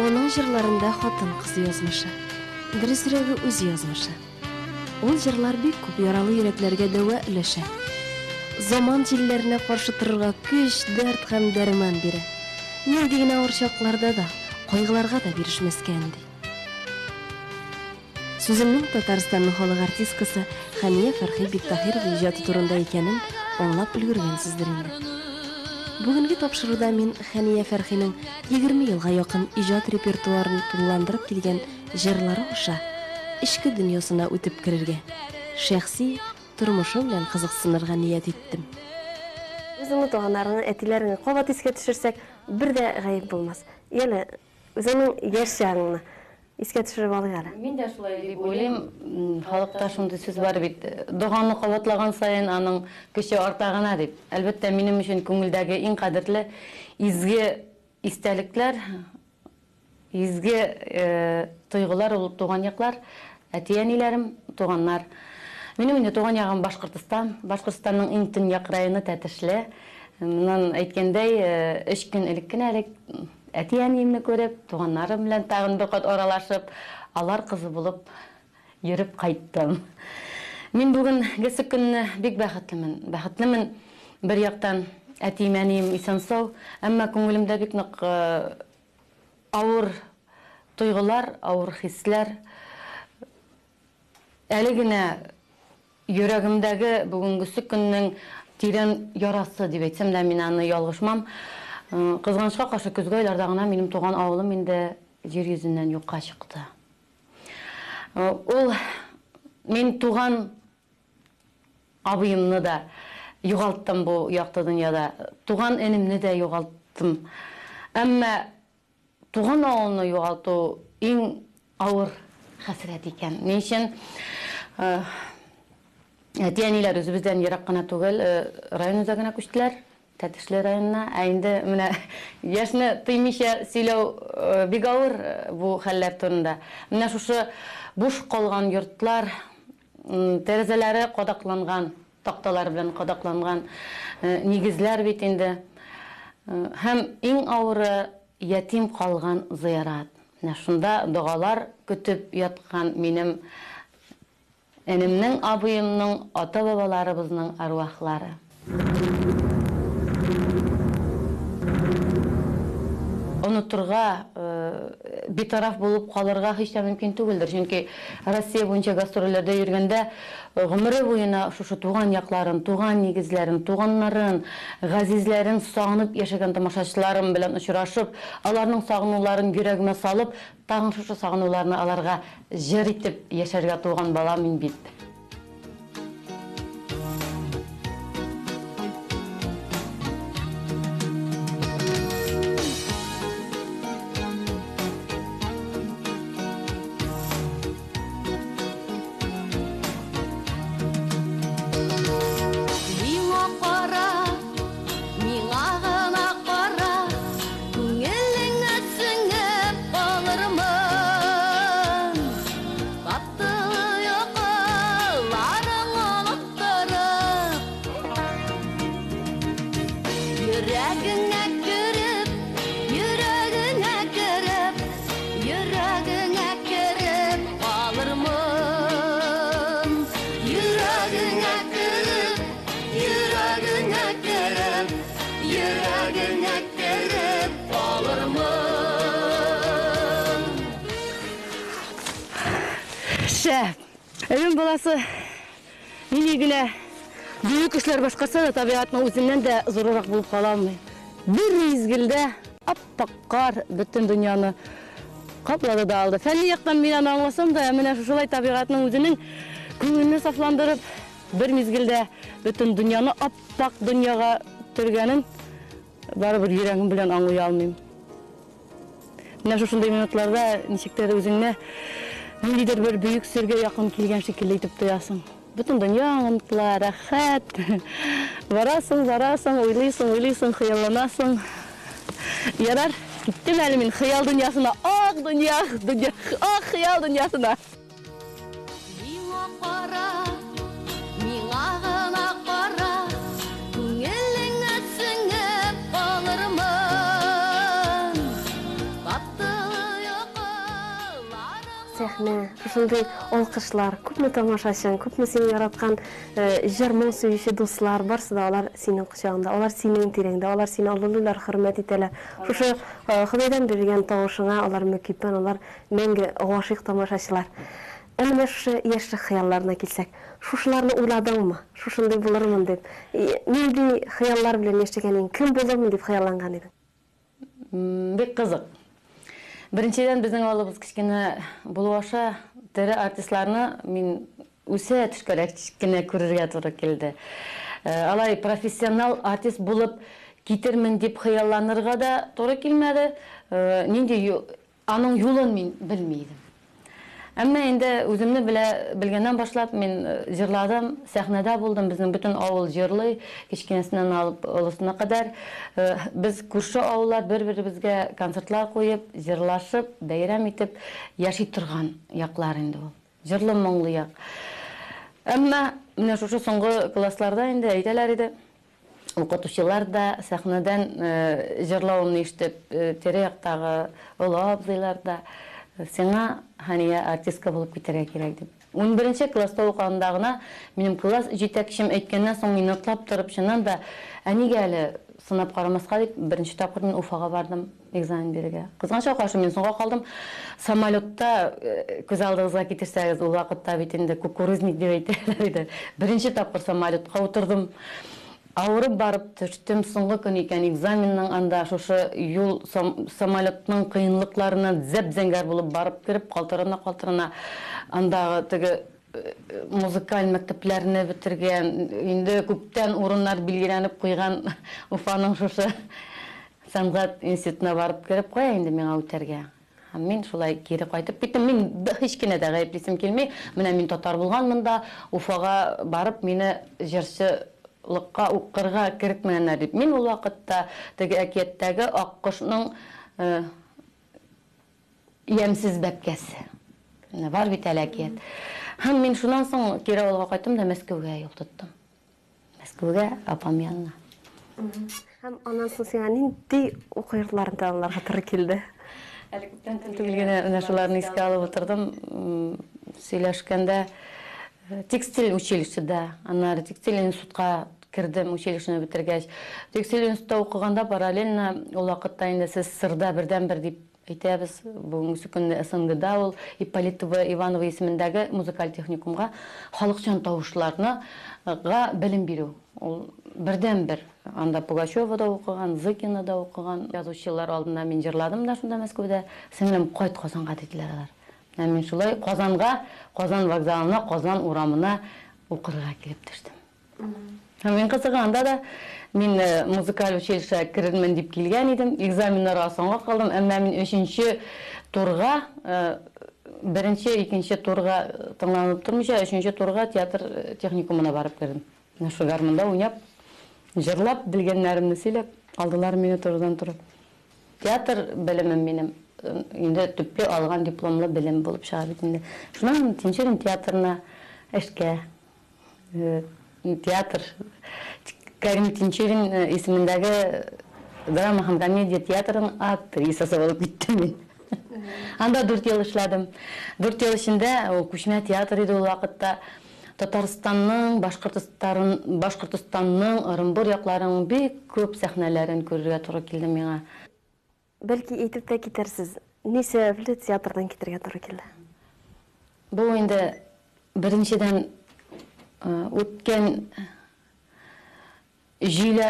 Аның җырларында хатын-кыз язмышы, дөресрәге үз язмышы. Ул җырлар бик күп яралы йөрәкләргә дәва өләшә. Заман җилләренә каршы торырга көч, дәрт һәм дәрман бирә. Нинди генә авыр чакларда да, кайгыларга да бирешмәскә өнди. Сүземнең Татарстанның халык артисткасы Хәния Фәрхи Биктаһирова иҗаты турында икәнен аңлап өлгергәнсездер инде. Бүгенге тапшыруда мин Хәния Фәрхинең 20 елга якын иҗат репертуарын тулыландырып килгән җырлары аша эчке дөньясына үтеп керергә, шәхси тормышы белән кызыксынырга ният иттем. Үзеңнең туганнарыңны, әтиләреңне кабат искә төшерсәк, бер дә гаеп булмас. Яле, үзеңнең яшь чагыңны искә төшереп алыйк әле. Мин дә шулай дип уйлыйм. Халыкта шундый сүз бар бит, доганы кабатлаган саен аның көче арта гына дип. Әлбәттә, минем өчен күңелдәге иң кадерле, изге истәлекләр, изге тойгылар ул туган яклар, әти-әниләрем, туганнар. Минем инде туган ягым Башкортостан, Башкортстанның иң төньяк районы Тәтешле. Моннан әйткәндәй, өч көн элек кенә әле әти-әниемне күреп, туганнарым белән тагын бер кат аралашып, алар кызы булып йөреп кайттым. Мин бүгенгесе көнне бик бәхетлемен. Бәхетлемен бер яктан, әтием, әнием исән-сау, әмма күңелемдә бик нык авыр тойгылар, авыр хисләр. Әле генә йөрәгемдәге бүгенгесе көннең тирән ярасы дип әйтсәм дә, мин аны ялгышмам. Кызганычка каршы, көзге айларда гына минем туган авылым инде җир йөзеннән юкка чыкты. Ул мин туган абыемны да югалттым бу якты дөньяда, туган энемне дә югалттым. Әмма туган авылны югалту иң авыр хәсрәт икән. Ни өчен? Әти-әниләр үзебездән ерак кына түгел, район үзәгенә күчтеләр, Тәтешле районына. Ә инде менә яшьне тыймыйча сөйләү бик авыр бу хәлләр турында. Менә шушы буш калган йортлар, тәрәзәләре кадакланган, такталар белән кадакланган нигезләр бит инде. Һәм иң авыры ятим калган зыярат. Менә шунда догалар көтеп яткан минем энемнең, абыемның, ата-бабаларыбызның әрвахлары. Онытырга, битараф булып калырга һич тә мөмкин түгелдер, чөнки Россия буенча гастрольләрдә йөргәндә гомере буена шушы туган якларын, туган нигезләрен, туганнарын, газизләрен сагынып яшәгән тамашачыларым белән очрашып, аларның сагынуларын йөрәгемә салып, тагын шушы сагынуларны аларга җыр итеп яшәргә туган бала мин бит. Миңа кара, миңа гына кара, күңелеңә сеңеп калырмын. Татлы йокыларың оныттырып, йөрәгеңә кереп, йөрәгеңә кереп, йөрәгеңә кереп калырмын. Йөрәгеңә кереп, йөрәгеңә кереп, йөрәгеңә кереп калырмын. Шәп! Адәм баласы нинди генә бөек эшләр башкарса да, табигатьнең үзеннән дә зуррак булып кала алмый. Бер мизгелдә ап-ак кар бөтен дөньяны каплады да алды. Фәнни яктан мин аны аңласам да, менә шушылай табигатьнең үзенең күңелне сафландырып, бер мизгелдә бөтен дөньяны ап-ак дөньяга төргәнен барыбер йөрәгем белән аңлый алмыйм. Менә шушындый минутларда ничектер үзеңне ниндидер бер бөек сергә якын килгән шикелле итеп тоясың. Бөтен дөнья онытыла, рәхәт. Барасың, барасың, уйлыйсың, уйлыйсың, хыялланасың. Ярар, киттем әле мин хыял дөньясына. Ах, дөнья, дөнья, ах, хыял дөньясына. Миңа кара, миңа гына кара, күңелеңә сеңеп калырмын. Татлы сәхнә, шушындый алкышлар, күпме тамашачың, күпме сине яраткан җыр-моң сөюче дуслар, барсы да алар синең кочагында, алар синең тирәңдә, алар сине олылыйлар, хөрмәт итәләр. Шушы Ходайдан бирелгән тавышыңа алар мөкиббән, алар мәңге гашыйк тамашачылар. Ә менә шушы яшьлек хыялларына килсәк, шушыларны уйладыңмы, шушындый булырмын дип, нинди хыяллар белән яшәгән идең, кем булырмын дип хыялланган идең? Бик кызык. Беренчедән, безнең авылыбыз кечкенә булу аша тере артистларны мин үсә төшкәрәк кенә күрергә туры килде. Алай профессионал артист булып китермен дип хыялланырга да туры килмәде. Нинди Аның юлын мин белми идем. Әмма инде үземне белә белгәннән башлап мин җырладым, сәхнәдә булдым, безнең бөтен авыл җырлый, кечкенәсеннән алып олысына кадәр. Без күрше авыллар бер-беребезгә концертлар куеп, җырлашып, бәйрәм итеп яши торган яклар инде ул. Җырлы-моңлы як. Әмма менә шушы соңгы классларда инде әйтәләр иде, Укытучылар да сәхнәдән җырлавымны ишетеп, тирә-яктагы олы абзыйлар да, Сиңа, Хәния, артистка булып китәргә кирәк, дип. Унберенче класста укыганда гына минем класс җитәкчем әйткәннән соң мин ныклап торып, чыннан да, ә нигә әле сынап карамаска дип, беренче тапкыр мин Уфага бардым экзамен бирергә. Кызганычка каршы, мин соңга калдым. Самолетта, күз алдыгызга китерсәгез, ул вакытта бит инде кукурузник дип әйтәләр иде. Беренче тапкыр самолетка утырдым. Авырып барып төштем, соңгы көн икән экзаменның, анда шушы юл самолетның кыенлыкларыннан зәп-зәңгәр булып барып кереп, калтырана-калтырана андагы теге музыкаль мәктәпләрне бетергән, инде күптән урыннар билгеләнеп куйган Уфаның шушы сәнгать институтына барып кереп, кая инде миңа үтәргә? Һәм мин шулай кире кайтып киттем. Мин һич кенә дә гаеплисем килми. Менә мин татар булганмын да, Уфага барып мине җырчылыкка укырга кертмәгәннәр дип. Мин ул вакытта теге әкияттәге аккошның ямьсез бәбкәсе. Менә бар бит әле әкият. Һәм мин шуннан соң кире авылга кайттым да Мәскәүгә юл тоттым. Мәскәүгә, апам янына. Һәм аннан соң сиңа нинди уку йортларын тәмамларга туры килде? Әле күптән түгел генә менә шуларны искә алып утырдым. Сөйләшкәндә текстиль училищеда, аннары текстиль институтка кердем училищены бетергәч. Текстиль институтта укыганда параллельно ул вакытта инде сез СССРда бердәнбер дип Әйтәбез, бүгенгесе көндә СНГда ул Ипполитова Иванова исемендәге музыкаль техникумга халыкчан тавышларны га белем бирү. Ул бердәнбер. Анда Пугачева да укыган, Зыкина да укыган. Язучылар алдында мин җырладым да шунда Мәскәүдә. Сеңлем, кайт Казанга, диделәр алар. Менә мин шулай Казанга, Казан вокзалына, Казан урамына укырга килеп төштем. Һәм иң кызыгы, анда да мин музыкаль училищега керермен дип килгән идем. Экзаменнарга соңга калдым, әмма мин өченче турга, беренче, икенче турга тыңланып тормыйча, өченче турга театр техникумына барып кердем. Менә шул гармунда уйнап, җырлап, белгәннәремне сөйләп, алдылар мине турыдан-туры. Театр белемем минем инде төпле алган дипломлы белем булып чыга бит инде. Шуннан Тинчурин театрына эшкә Театр Кәрим Тинчурин исемендәге драма һәм комедия театрының актрисасы булып киттем мин. Анда дүрт ел эшләдем. Дүрт ел эчендә ул күчмә театр иде ул вакытта. Татарстанның, Башкортостан, Башкортостанның, Ырынбур якларының бик күп сәхнәләрен күрергә туры килде миңа. Бәлки әйтеп тә китәрсез, ни сәбәпле театрдан китәргә туры килде? Бу инде, беренчедән, үткән җөйлә,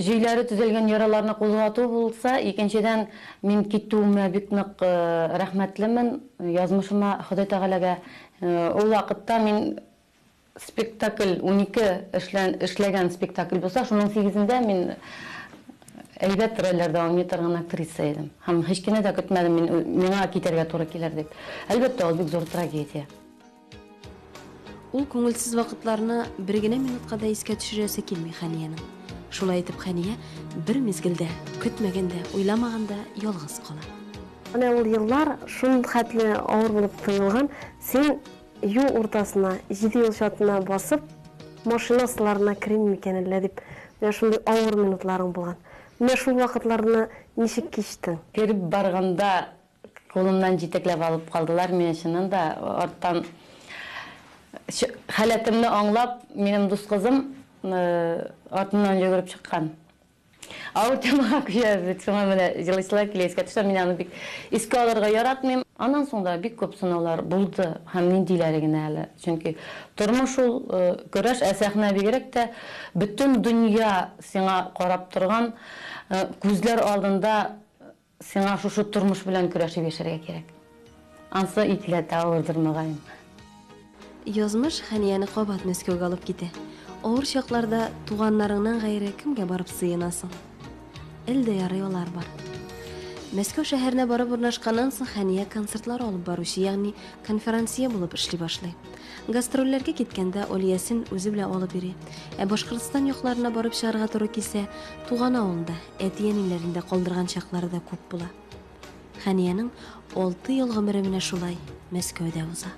җөйләре төзәлгән яраларны кузгату булса, икенчедән, мин китүемә бик нык рәхмәтлемен язмышыма, Ходай Тәгаләгә. Ул вакытта мин Спектакль, 12 эшлән, эшләгән спектакль булса, шуның сигезендә мин әйбәт рольләрдә уйный торган актриса идем. Һәм һич кенә дә көтмәдем мин миңа китәргә туры килер дип. Әлбәттә, ул бик зур трагедия. Ул күңелсез вакытларны бер генә минутка да искә төшерәсе килми Хәниянең. Шулай итеп Хәния бер мизгелдә, көтмәгәндә, уйламаганда ялгыз кала. Менә ул еллар шул хәтле авыр булып тоелган, син Юл уртасына, җиде юл чатына басып, машина астыларына керим микән әллә дип, менә шундый авыр минутларың булган. Менә шул вакытларны ничек кичтең? Кереп барганда Кулымнан җитәкләп алып калдылар мине чыннан да арттан халәтемне аңлап, минем дус кызым артымнан йөгереп чыккан. Авыр темага күчәбез бит, шуңа менә җылыйсылар килә искә төшә, мин аны бик искә алырга яратмыйм. Аннан соң да бик күп сынаулар булды һәм ниндиләре генә әле. Чөнки тормыш ул көрәш, ә сәхнә бигрәк тә бөтен дөнья сиңа карап торган, күзләр алдында сиңа шушы тормыш белән көрәшеп яшәргә кирәк. Ансы икеләтә авырдыр, мөгаен. Язмыш Хәнияне кабат Мәскәүгә алып китә. Авыр чакларда туганнарыңнан гайре кемгә барып сыенасың? Эл дә ярый алар бар. Мәскәү шәһәренә барып урнашканнан соң Хәния концертлар алып баручы, ягъни конферансье булып эшли башлый. Гастрольләргә киткәндә Олиясен үзе белән алып йөри. Ә Башкортстан якларына барып чыгарга туры килсә, туган авылында, әти-әниләрендә калдырган чаклары да күп була. Хәниянең алты ел гомере менә шулай Мәскәүдә уза.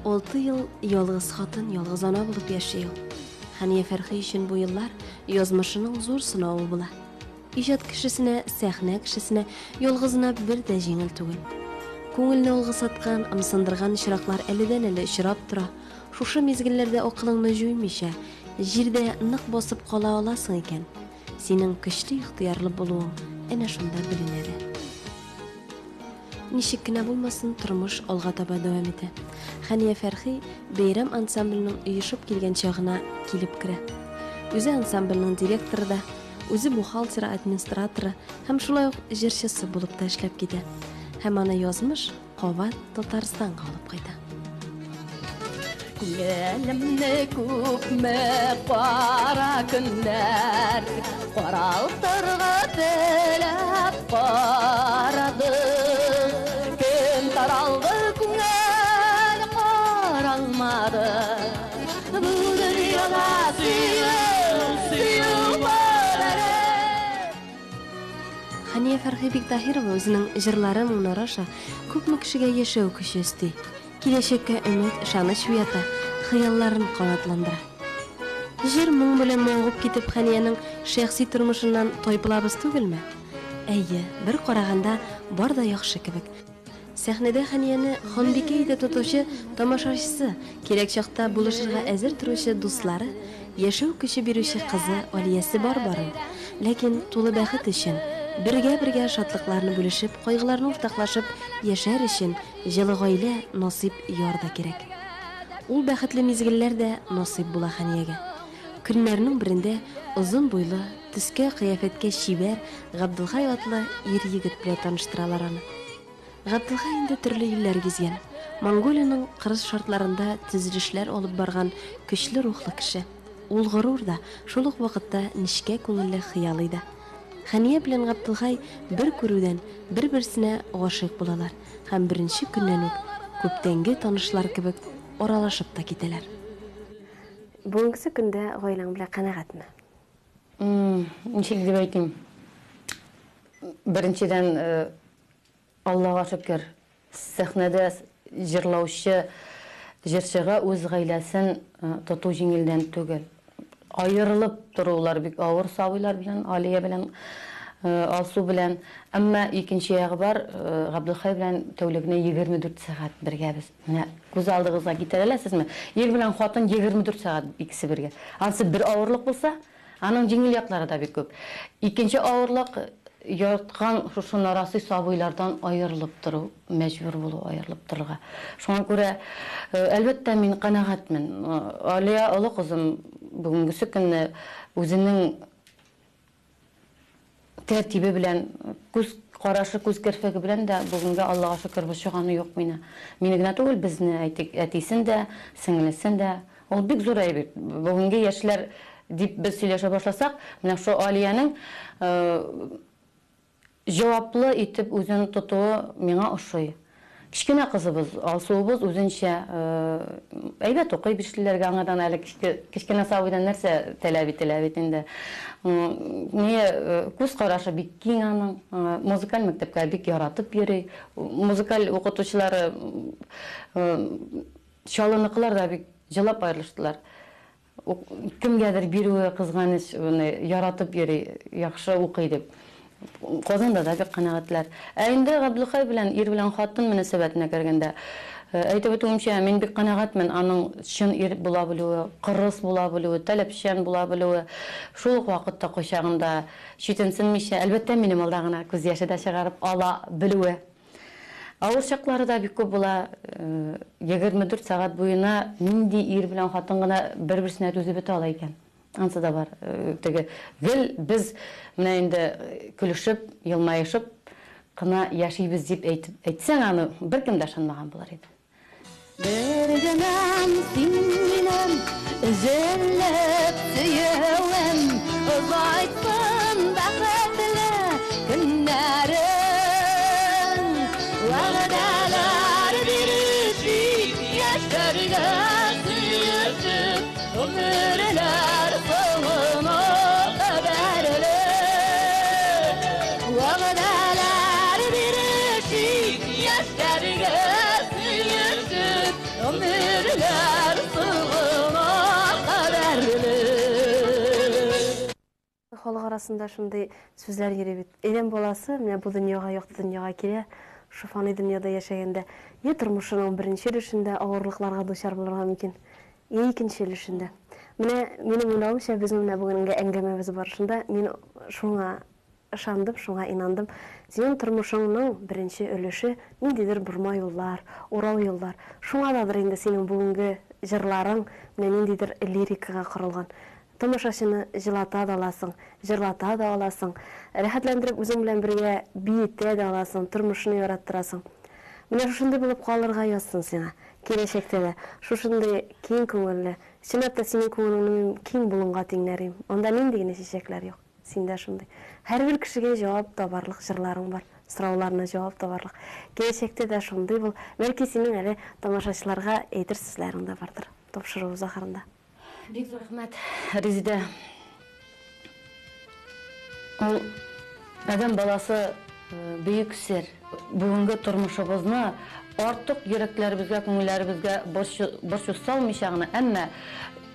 Алты ел ялгыз хатын, ялгыз ана булып яши ул. Хәния Фәрхи өчен бу еллар язмышының зур сынавы була. Иҗат кешесенә, сәхнә кешесенә ялгызына бер дә җиңел түгел. Күңелне алгысаткан, ымсындырган очраклар әледән-әле очрап тора. Шушы мизгелләрдә акылыңны җуймыйча, җирдә нык басып кала аласың икән, Синең көчле ихтыярлы булуың әнә шунда беленә дә. Ничек кенә булмасын, тормыш алга таба дәвам итә. Хәния Фәрхи Бәйрәм ансамбленең оешып килгән чагына килеп керә. Үзе ансамбльнең директоры да, үзе бухгалтеры, администраторы һәм шулай ук җырчысы булып та эшләп китә. Һәм аны язмыш Кабат Татарстанга алып кайта. Күңелемне күпме кара көннәр каралтырга теләп карады. Көн таралды, күңел каралмады. Бу дөньяда сөю, сөю бар әле. Хәния Фәрхи Биктаһирова үзенең җырлары, моңнары аша күпме кешегә яшәү көче өсти, киләчәккә өмет, ышаныч уята, хыялларын канатландыра. Җыр-моң белән мавыгып китеп Хәниянең шәхси тормышыннан тайпылабыз түгелме? Әйе, бер караганда бар да яхшы кебек. Сәхнәдә Хәнияне ханбикә итеп тотучы тамашачысы, кирәк чакта булышырга әзер торучы дуслары, яшәү көче бирүче кызы Алиясе бар барын. Ләкин тулы бәхет өчен, бергә-бергә шатлыкларны бүлешеп, кайгыларны уртаклашып яшәр өчен җылы гаилә, насыйп яр да кирәк. Ул бәхетле мизгелләр дә насыйп була Хәниягә. Көннәрнең берендә озын буйлы, төскә-кыяфәткә чибәр Габделхай атлы ир-егет белән таныштыралар аны. Габделхай инде төрле илләр гизгән, Монголиянең кырыс шартларында төзелешләр алып барган көчле рухлы кеше. Ул горур да, шул ук вакытта нечкә күңелле, хыялый да. Хәния белән Габделхай бер күрүдән бер-берсенә гашыйк булалар һәм беренче көннән үк күптәнге танышлар кебек аралашып та китәләр. Бүгенгесе көндә гаиләң белән канәгатьме? Ничек дип әйтим? Беренчедән, Аллага шөкер, сәхнәдә җырлаучы җырчыга үз гаиләсен тоту җиңелдән түгел. Аерылып торулар бик авыр сабыйлар белән, Алия белән, Алсу белән. Әмма икенче ягы бар, Габделхәй белән тәүлегенә 24 сәгать бергә без. Менә күз алдыгызга китерә аласызмы? Ир белән хатын 24 сәгать икесе бергә. Ансы бер авырлык булса, Аның җиңел яклары да бик күп. Икенче авырлык, яраткан шушы нарасый сабыйлардан аерылып тору, мәҗбүр булу аерылып торырга. Шуңа күрә, әлбәттә, мин канәгатьмен. Алия олы кызым бүгенгесе көнне үзенең тәртибе белән, күз карашы, күз керфеге белән дә бүгенгә, Аллага шөкер, борчыганы юк мине. Мине генә түгел, безне, әйтик, әтисен дә, сеңлесен дә. Ул бик зур әйбер. Бүгенге яшьләр дип без сөйләшә башласак, менә шул Алиянең җаваплы итеп үзен тотуы миңа ошый. Кечкенә кызыбыз, Алсуыбыз үзенчә әйбәт укый, бишлеләргә аңардан әле кечкенә сабыйдан нәрсә таләп ителә бит инде. Ни күз карашы бик киң аның, музыкаль мәктәпкә бик яратып йөри. Музыкаль укытучылары Чаллыныкылар да бик җылап аерылыштылар. Кемгәдер бирүе кызганыч, моны яратып йөри, яхшы укый дип. Казанда да бик канәгатьләр. Ә инде Габделхәй белән ир белән хатын мөнәсәбәтенә кергәндә, әйтеп үтүемчә, мин бик канәгатьмен аның чын ир була белүе, кырыс була белүе, таләпчән була белүе. Шул ук вакытта кайчагында читенсенмичә, әлбәттә, минем алда гына күз яше дә чыгарып ала белүе. Авыр чаклары да бик күп була. 24 сәгать буена нинди ир белән хатын гына бер-берсенә түзеп бетә ала икән? Ансы да бар. Теге гел без менә инде көлешеп, елмаешып кына яшибез дип әйтеп әйтсәң, аны беркем дә ышанмаган булыр иде. Бер генәм син минем өзелеп сөюем, озайтсын бәхетле көннәрең. Вәгъдәләр бирешик яшьләргә сөешеп, гомерләр соңына кадәрле. Вәгъдәләр бирешик яшьләргә сөешеп, гомерләр соңына кадәрле. Халык арасында шундый сүзләр йөри бит. Адәм баласы менә бу дөньяга, якты дөньяга килә, шушы фани дөньяда яшәгәндә, я тормышының беренче өлешендә авырлыкларга дучар булырга мөмкин, я икенче өлешендә. Менә минем уйлавымча, безнең менә бүгенге әңгәмәбез барышында мин шуңа ышандым, шуңа инандым. Синең тормышыңның беренче өлеше ниндидер борма юллар, урау юллар. Шуңададыр инде синең бүгенге җырларың менә ниндидер лирикага корылган. Тамашачыны җылата да аласың, җырлата да аласың, рәхәтләндереп үзең белән бергә биетә дә аласың, тормышны яраттырасың. Менә шушындый булып калырга язсын сиңа. Киләчәктә дә шушындый киң күңелле, чынлап та синең күңелеңне мин киң болынга тиңләрим. Анда нинди генә чәчәкләр юк. Синдә шундый. Һәрбер кешегә җавап табарлык җырларың бар, сорауларына җавап табарлык. Киләчәктә дә шундый бул. Бәлки синең әле тамашачыларга әйтер сүзләрең дә бардыр тапшыруыбыз ахырында. Бик зур рәхмәт, Резидә. Ул адәм баласы бөек сер. Бүгенге тормышыбызны артык йөрәкләребезгә, күңелләребезгә борчу салмыйча гына, әмма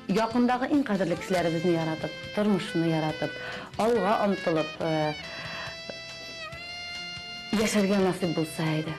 якындагы иң кадерле кешеләребезне яратып, тормышны яратып, алга омтылып яшәргә насыйп булса иде.